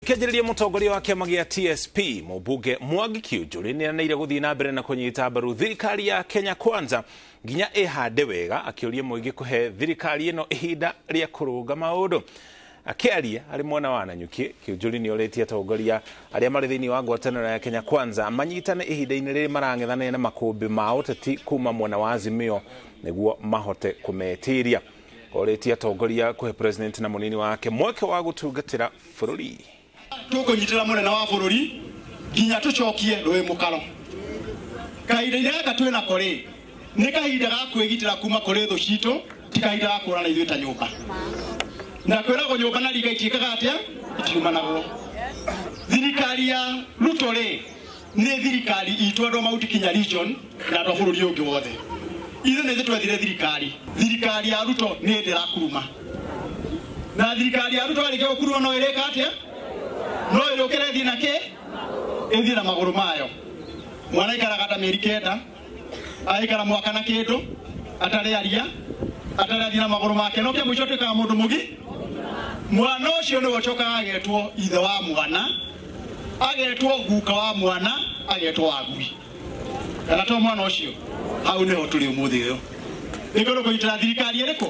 Kĩanjĩrĩria mũtongoria wa kĩama gĩa TSP mũmbunge Mwangi Kiunjuri nĩeranĩire gũthiĩ na mbere na kũnyita mbaru thirikari ya Kenya Kwanza nginya ĩhande wega, akĩũria mũingĩ kũhe thirikari ĩno ihinda rĩa kũrũnga maũndũ. Akĩaria arĩ mwena wa Nanyuki, Kiunjuri nĩorĩtie atongoria arĩa marĩ thĩinĩ wa ngwatanĩro ya Kenya Kwanza manyitane ihinda-inĩ rĩrĩ marang'ethanĩra na makũmbĩ ma ũteti kuma mwena wa Azimio nĩguo mahote kũmetiria. Orĩtie atongoria kũhe president na mũnini wake mweke wa gũtungatĩra bũrũri. Tũkũnyitĩra mũnene wa bũrũri nginya tũcokie rũĩ mũkaro. Kahinda-inĩ gaka twĩ nako rĩ, nĩ kahinda ga kwĩgitĩra kuma kũrĩ thũ citũ, ti kahinda ga kũrana ithuĩ ta nyũmba. Na kwĩragwo nyũmba na riga itiĩkaga atĩa? Itiumanagwo. Thirikari ya Ruto rĩ, nĩ thirikari itũ andũ a Mount Kenya region na andũ a bũrũri ũngĩ wothe. Ithuĩ nĩ ithuĩ twethire thirikari. Thirikari ya Ruto nĩ ĩndĩ ĩrakuruma. Na thirikari ya Ruto yarĩkia gũkuruma no ĩrĩka atĩa? No ĩrũkĩre ĩthiĩ na kĩ? Ĩthiĩ na magũrũ mayo. Mwana aikaraga ta mĩeri 9, agaikara mwaka na kĩndũ, atarĩ aria, atarĩ athiĩ na magũrũ make, no kĩa mũico atuĩkaga mũndũ mũgi. Mwana ũcio nĩwe ũcokaga agetwo ithe wa mwana, agetwo guka wa mwana, agetwo wagui. Kana to mwana ũcio? Hau nĩho tũrĩ ũmũthĩ ũyũ. Nĩkĩo tũkũnyitĩra thirikari ĩrĩkũ?